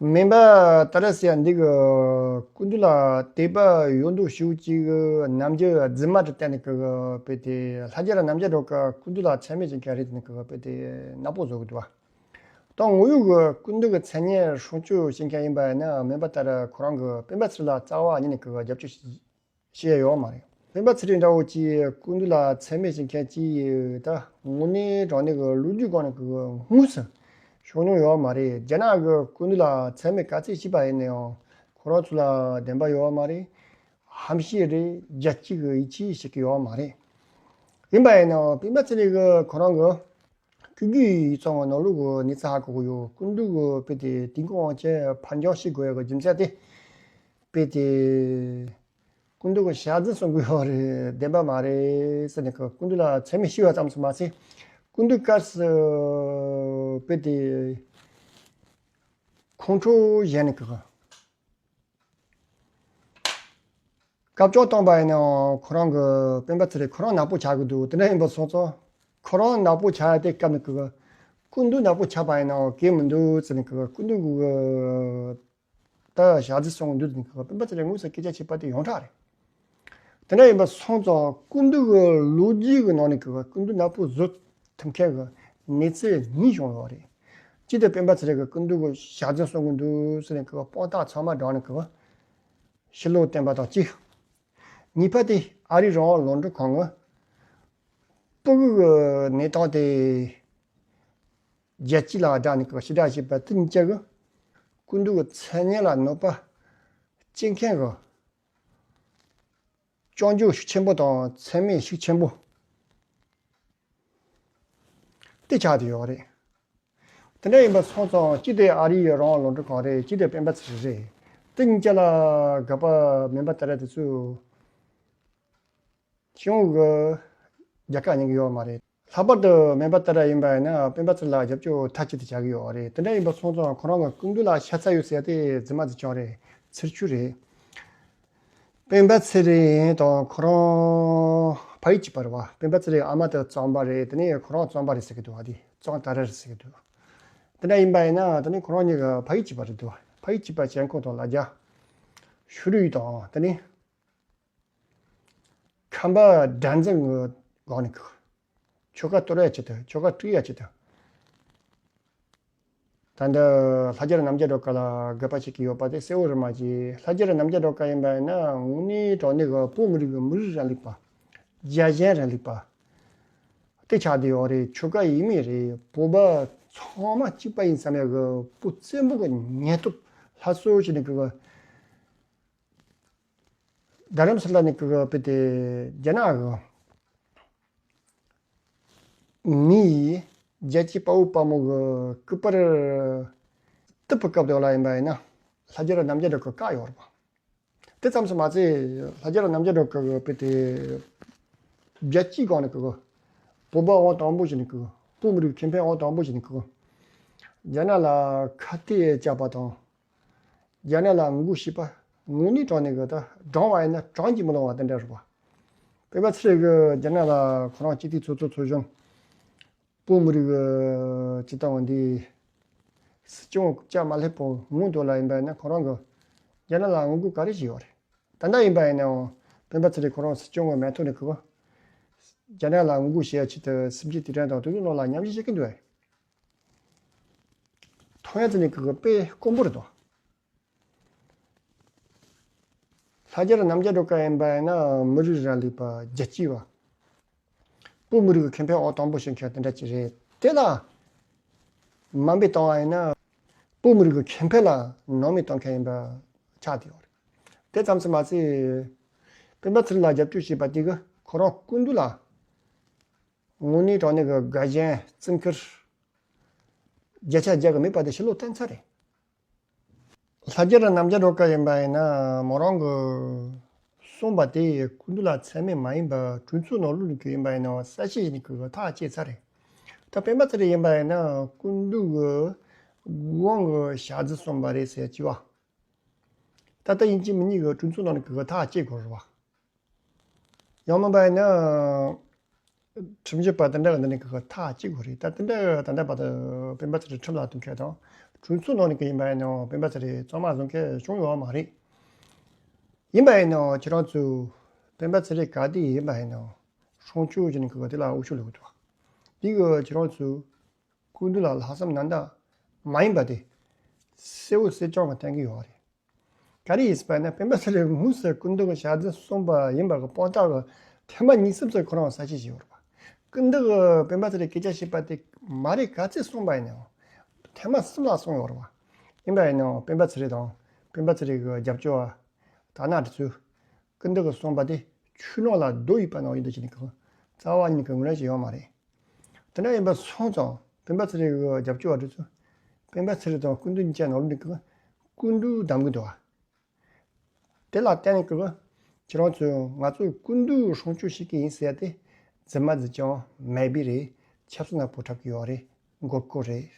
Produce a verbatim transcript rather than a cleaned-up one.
མེ་འབར་ཏཱ་ར་ཟེར་ཡ་འདི་གི་སྐུ་མདུན་ལ་དད་པ་ཡོད་མདོག་ཞུ་ཅིག་གི་རྣམ་འགྱུར་རྫུན་མ་དེ་བསྟན་ནས་གི་གི་དཔེ་དེ་ལྷ་རྒྱལ་རྣམ་རྒྱལ་སྒྲོལ་དཀར་སྐུ་མདུན་ལ་མཚན་སྨད་བྱེད་མཁན་རེད་ནས་གི་གི་དཔེ་དེ་ནག་པོ་བཟོ་གི་འདུག་བ། ད་ངོ་ཡོད་གི་སྐུ་མདུན་གི་མཚན་སྙན་སྲུང་སྐྱོབ་བྱེད་མཁན་ཡིན་པ་ཡིན་ན་མེ་འབར་ཏཱ་ར་ཁོ་རང་གི་སྤེན་པ་ཚེ་རིང་ལ་རྩ་བ་ཉིད་ནས་གི་གི་རྒྱབ་སྐྱོར་བྱས་ཡོད་མ་རེད། སྤེན་པ་ཚེ་རིང་འདྲ་བོ་ཅིག་སྐུ་མདུན་ལ་མཚན་སྨད་བྱེད་མཁན་ཅིག་ད་དངོས་གནས་དྲང་གནས་ཀྱི་ལོ་རྒྱུས་སྒང་ནས་ཀྱི་དངོས་སུ་བྱུང་མྱོང་ཡོད་མ་རེད། རྒྱ་ནག་གི་སྐུ་མདུན་ལ་མཚན་སྨད་ག་ཚད་བྱས་པ་ཡིན་ན་ཡང་ཁོ་རང་ཚོ་ལ་བདེན་པ་ཡོད་མ་རེད། ཧམ་བཤད་རེད། རྒྱལ་སྤྱི་གི་ཡིད་ཆེས་བྱེད་ཀྱི་ཡོད་མ་རེད། ཡིན་པ་ཡིན་ནའང་སྤེན་པ་ཚེ་རིང་གི་ཁོ་རང་གི་སྐུ་སྒེར་ཡིག་ཚང་གི་ནང་ལོགས་ཀྱི་གནས་ཚུལ་ཧ་གོ་གི་ཡོད། སྐུ་མདུན་གྱི་དཔེ་དེ་དུས་འཁོར་དབང་ཆེན་ཕར་འགྱངས་བྱེད་དགོས་ཡག་གི་རྒྱུ་མཚན་དེ་དཔེ་དེ། སྐུ་མདུན་གྱི་ཞལ་རྫུན་གསུང་གི་ཡོད་རེད། བདེན་པ་མ་རེད་ཟེར་ནས་ཀྱི་སྐུ་མདུན་ལ་མཚན་སྨད་ཞུས་པ་ཙམ་དུ་མ་ཟད། སྐུ་མདུན་སྐབས་སུ་དཔེ་དེ་ཁོང་ཁྲོ་བཞེངས་ནས་ཀྱི་སྐབས་བཅོ་བཏང་པ་ཡིན་ནའང་ཁོ་རང་གི་སྤེན་པ་ཚེ་རིང་ཁོ་རང་ནག་པོ་ཆགས་ཀྱི་འདུག་དེ་འདྲ་ཡིན་པ་སོང་ཙང་ཁོ་རང་ནག་པོ་ཆགས་ཡ་དེ་སྐབས་ནས་ཀྱི་སྐུ་མདུན་ནག་པོ་ཆགས་པ་ཡིན་ནའང་གལ་མི་འདུག་ཟེར་ནས་ཀྱི་སྐུ་མདུན་གྱི་ད་ཞལ་རྫུན་གསུང་གི་འདུག་ཟེར་ནས་ཀྱི་སྤེན་པ་ཚེ་རིང་དངོས་སུ་སྐད་ཆ་བཤད་པ་དེ་ཡོངས་གྲགས་རེད། དེ་འདྲ་ཡིན་པ་སོང་ཙང་སྐུ་མདུན་གྱི་ལོ་རྒྱུས་ཀྱི་ནང་ནས་ཀྱི་སྐུ་མདུན་ནག་པོ་བཟོ་ཐུབ་མཁན་གྱི་གནས་ཚུལ་གཉིས་བྱུང་ཡོད་རེད། གཅིག་དེ་སྤེན་པ་ཚེ་རིང་གིས་སྐུ་མདུན་གྱི་ཞལ་རྫུན་གསུང་གི་འདུག་ཟེར་ནས་ཀྱི་དཔང་རྟགས་ཚང་མ་བསྒྲགས་ནས་ཀྱི་ཕྱི་ལོགས་བསྟན་པ་དང་གཅིག་གཉིས་པ་དེ་ཨ་རིའི་རང་དབང་རླུང་འཕྲིན་ཁང་གིས་སྤུ་གུ་གི་གནས་སྟངས་དེ་རྒྱལ་སྤྱི་ལ་བསྒྲགས་ནས་ཀྱི་ཕྱི་བསྒྲགས་བྱས་པ་དེ་གཉིས་ཀ་གི་སྐུ་མདུན་གྱི་མཚན་སྙན་ལ་གནོད་པ་སྐྱེལ་མཁན་གྱི་སྐྱོན་བརྗོད་ཤུགས་ཆེན་པོ་དང་མཚན་སྨད་ཤུགས་ཆེན་པོ་དེ་ཆགས་བསྡད་ཡོད་རེད། དེ་འདྲ་ཡིན་པ་སོང་ཙང་སྤྱི་དེ་ཨ་རི་ཡི་རང་དབང་རླུང་འཕྲིན་ཁང་རེད། སྤྱི་དེ་སྤེན་པ་ཚེ་རིང་རེད། དེ་གཉིས་ཀ་ལ་དགག་པ་མེ་འབར་ཏཱ་ར་དེ་ཚོས་ཅུང་གི་རྒྱལ་ཁ་ཉན་གི་ཡོད་མ་རེད། ལྷག་པར་དུ་མེ་འབར་ཏཱ་ར་ཡིན་པ་ཡིན་ན་སྤེན་པ་ཚེ་རིང་ལ་རྒྱབ་སྐྱོར་མཐའ་གཅིག་ཏུ་བྱ་གི་ཡོད་རེད། དེ་འདྲ་ཡིན་པ་སོང་ཙང་ཁོ་རང་གི་སྐུ་མདུན་ལ་ཤ་ཚ་ཡོད་ཟེར་ཏེ་རྫུན་མ་རྫུན་ཆང་རེད། ཚུར་ཆུ་རེད། སྤེན་པ་ཚེ་རིང་དང་ཁོ་རང་ཕ་ཡུལ་གཅིག་པ་རེད་བ། སྤེན་པ་ཚེ་རིང་ཨ་མ་དེ་གཙང་པ་རེད། དེ་ནས་ཁོ་རང་གཙང་པ་རེད་ཟེར་གི་འདུག་བ། དེ་གཙང་ཏཱ་ར་རེད་ཟེར་གི་འདུག་དེ་འདྲ་ཡིན་པ་ཡིན་ན་དེ་ནས་ཁོ་རང་གཉིས་ཀྱི་ཕ་ཡུལ་གཅིག་པ་རེད་འདུག་བ། ཕ་ཡུལ་གཅིག་པ་བྱས་ཁོ་དང་ལ་རྒྱ་ཤུ་རུ་ཡུལ་དང་དེ་ནས་ཁམས་པ་དགྲ་འཛིན་གྱི་སྒང་ནས་ཁོ་ཆོལ་ཁ་གཏོར་ཡ་ཆེད་དུ་ཆོལ་ཁ་དཀྲུག་ཡ་ཆེད་དུ། ད་ལྟ་ལྷ་རྒྱལ་རྣམ་རྒྱལ་སྒྲོལ་དཀར་ལ་དགག་པ་བྱེད་ཀྱི་ཡོད་པ་དེ་གསལ་བོ་རེད་མ་གཅིག་ལྷ་རྒྱལ་རྣམ་རྒྱལ་སྒྲོལ་དཀར་ཡིན་པ་ཡིན་ན་དངོས་གནས་དྲང་གནས་ཀྱི་བོད་མི་རིགས་ཀྱི་མི་རིགས་རིང་ལུགས་པ། རྒྱལ་ཞེན་རིང་ལུགས་པ། དེ་ཆགས་བསྡད་ཡོད་རེད། ཆོལ་ཁ་ཡིན་མིན་རེད། བོད་པ་ཚང་མ་གཅིག་པ་ཡིན་བསམ་ཡག་གི་བོད་བཙན་པོ་གི་ཉེན་སྟོབས་སླར་གསོ་བྱས་ནས་ཀྱི་རྡ་རམ་ས་ལ་ནས་ཀྱི་དཔེ་དེ་རྒྱ་ནག་གི་མི་ཡིས་རྒྱལ་གཅེས་དཔའ་བོ་དཔའ་མོ་གི་སྐུ་པར་གཏུབ་པའི་སྐབས་དེ་ལ་ཡིན་པ་ཡིན་ན་ལྷ་རྒྱལ་རྣམ་རྒྱལ་སྒྲོལ་དཀར་བཀག་ཡོད་རེད་པ། དེ་ཙམ་དུ་མ་ཟད་ལྷ་རྒྱལ་རྣམ་རྒྱལ་སྒྲོལ་དཀར་གི་དཔེ་དེ་རྒྱལ་སྤྱིའི་སྒང་ནས་ཀྱི་བོད་པ་དབང་དང་པོ་ཞིག་ནས་ཀྱི་བོད་མི་རིགས་ཁེ་ཕན་དབང་དང་པོ་ཞིག་ནས་ཀྱི་རྒྱ་ནག་ལ་ཁ་གཏད་བཅག་པ་དང་། རྒྱ་ནག་ལ་ངོ་རྒོལ་བྱེད་པ་དངོས་གནས་དྲང་གནས་ཀྱི་ད་དྲང་བ་ཡིན་ན་དྲང་གི་མི་ལང་བ་དེ་འདྲ་རེད་པ། སྤེན་པ་ཚེ་རིང་གིས་རྒྱ་ནག་ལ་ཁོ་རང་སྤྱི་འཐུས་ཚོགས་གཙོ་ཚོགས་གཞོན་བོད་མི་རིགས་ཀྱི་སྤྱི་བཏང་བ་འདི་སྲིད་སྐྱོང་བཅས་མ་སླེབས་པའི་སྔོན་དུ་ལ་ཡིན་པ་ཡིན་ན་ཁོ་རང་གིས་རྒྱ་ནག་ལ་ངོ་རྒོལ་ག་རེ་བྱས་ཡོད་རེད། ད་ལྟ་ཡིན་པ་ཡིན་ནའང་སྤེན་པ་ཚེ་རིང་ཁོ་རང་སྲིད་སྐྱོང་གི་མེ་ཐོག་ནས་ཁོ་རྒྱ་ནག་ལ་ངོ་རྒོལ་བྱེད་ཡ་ཆེད་དུ་སྲིད་འཛིན་དེ་དྲན་དང་དེ་ཚོའི་ནང་ལ་མཉམ་ཞུགས་བྱེད་ཀྱི་འདུག་ཨེ། མཐོང་ཡ་དེ་ནི་གི་གི་དཔེ་དཀོན་པོ་རེད་དོ། ལྷ་རྒྱལ་རྣམ་རྒྱལ་སྒྲོལ་དཀར་ཡིན་པ་ཡིན་ན་མི་རིགས་རིང་ལུགས་པ་རྒྱལ་གཅེས་པ། བོད་མི་རིགས་ཀྱི་ཁེ་ཕན་འོག་དང་པོ་ཞིག་མཁན་དེ་འདྲ་ཅིག་རེད། དེ་ལ་དམའ་འབེབས་བཏང་བ་ཡིན་ན་བོད་མི་རིགས་ཀྱི་ཁེ་ཕན་ལ་ནང་མི་གཏོང་མཁན་ཡིན་པ་ཆགས་བསྡད་ཡོད་རེད། དེ་ཙམ་དུ་མ་ཟད་སྤེན་པ་ཚེ་རིང་ལ་རྒྱབ་སྐྱོར་བྱས་པ་དེ་གིས་ཁོ་རང་སྐུ་མདུན་ལ་དངོས་གནས་དྲང་གནས་ཀྱི་དགའ་ཞེན་བརྩི་བཀུར་བརྒྱ་ཆ་བརྒྱ་གི་མེད་པ་དེ་ཕྱི་ལོགས་བསྟན་ཚར་རེད། ལྷ་རྒྱལ་རྣམ་རྒྱལ་སྒྲོལ་དཀར་ཡིན་པ་ཡིན་ན་མོ་རང་གིས་གསུངས་པ་དེ་སྐུ་མདུན་ལ་མཚན་སྨད་མ་ཡིན་པར་གྲོས་ཚོགས་ནང་ལོགས་ནས་ཀྱི་ཡིན་པ་ཡིན་ནའང་གསལ་བཤད་ནས་ཀྱི་ཐག་བཅད་ཚར་རེད། ད་སྤེན་པ་ཚེ་རིང་ཡིན་པ་ཡིན་ན་སྐུ་མདུན་གྱི་དབང་གི་ཞག་རྩི་སོང་བ་རེད་ཟེར་གྱི་བ། ད་ལྟ་ཡིན་གཅིག་མིན་གཉིས་ཀྱི་གྲོས་ཚོགས་ནང་ནས་ཀྱི་ཐག་བཅད་དགོས་རེད་བ། ཡང་མིན་པ་ཡིན་ན། ཁྲིམས་ཞིབ་པ་དེ་འདྲ་གི་འདི་ནས་གི་ཐག་གཅིག་གོ་རེད། ད་དེ་འདྲ་ད་ལྟ་བར་དུ་སྤེན་པ་ཚེ་རིང་ཁྲིམས་ལ་གཏུག་མཁན་དང་ གྲོས་ཚོགས་ནང་ནས་ཀྱི་ཡིན་པ་ཡིན་ནའང་སྤེན་པ་ཚེ་རིང་གཙང་མ་བཟོ་མཁན་བྱུང་ཡོད་མ་རེད། ཡིན་པ་ཡིན་ནའང་ཁྱེད་རང་ཚོས་སྤེན་པ་ཚེ་རིང་ག་དེ་ཡིན་པ་ཡིན་ནའང་སྲུང་སྐྱོབ་བྱེད་ནས་ཀྱི་དེ་ལ་འུ་ཆོ་ལ་འུ་ཐུག་འདི་གི་ཁྱེད་རང་ཚོས་སྐུ་མདུན་ལ་ལྷག་བསམ་རྣམ་དག་མ་ཡིན་པ་དེ་གསལ་བོ་གསལ་རྐྱང་གི་བསྟན་གྱི་ཡོད་རེད། ག་རེ་ཡིན་ཟེར་བ་ན་སྤེན་པ་ཚེ་རིང་དངོས་སུ་སྐུ་མདུན་གྱི་ཞལ་འཛོམས་གསུངས་པ་ཡིན་པ་གི་དཔང་རྟགས་ཀྱི་ཐེངས་མ་གཉིས་གསུམ་ཙམ་ཁོ་རང་གསལ་བཤད་བྱས་ཡོད་རེད་པ། སྐུ་མདུན་གྱིས་སྤེན་པ་ཚེ་རིང་སྐད་ཆ་བཤད་པ་དེ་མ་རེད་ག་ཚོད་གསུངས་པ་ཡིན་ནའང་ཐེངས་མ་གསུམ་ལ་གསུངས་ཡོད་རེད་པ། ཡིན་པ་ཡིན་ནའང་སྤེན་པ་ཚེ་རིང་དང་སྤེན་པ་ཚེ་རིང་གི་རྒྱབ་སྐྱོར་བ་དར་ནག་དེ་ཚོས་སྐུ་མདུན་གྱིས་གསུངས་པ་དེ་ཆུ་ནང་ལ་རྡོ་ཡིས་པ་ནང་བཞིན་དུ་བྱས་ནས་ཀྱང་རྩ་བ་ཉིད་ཀྱི་ངོས་ལེན་བྱས་ཡོད་མ་རེད། དེ་འདྲ་ཡིན་པ་སོང་ཙང་སྤེན་པ་ཚེ་རིང་གི་རྒྱབ་སྐྱོར་བ་དེ་ཚོས་སྤེན་པ་ཚེ་རིང་དང་སྐུ་མདུན་གཉིས་ཀ་ནང་བཞིན་དུ་སྐུ་མདུན་བདམས་གི་འདུག་བ། དེ་ལ་བརྟེན་ནས་ཀྱི་ཁྱེད་རང་ཚོས་ང་ཚོས་སྐུ་མདུན་སྲུང་སྐྱོབ་བྱེད་ཀྱི་ཡིན་ཟེར་ཏེ་རྫུན་མ་རྫུན་རྐྱང་མེད་པའི་རེད། ཆབ་སྲིད་ནང་ཕོ་འཁྲབ་ཀྱི་ཡོད་རེད། མགོ་སྐོར་རེད།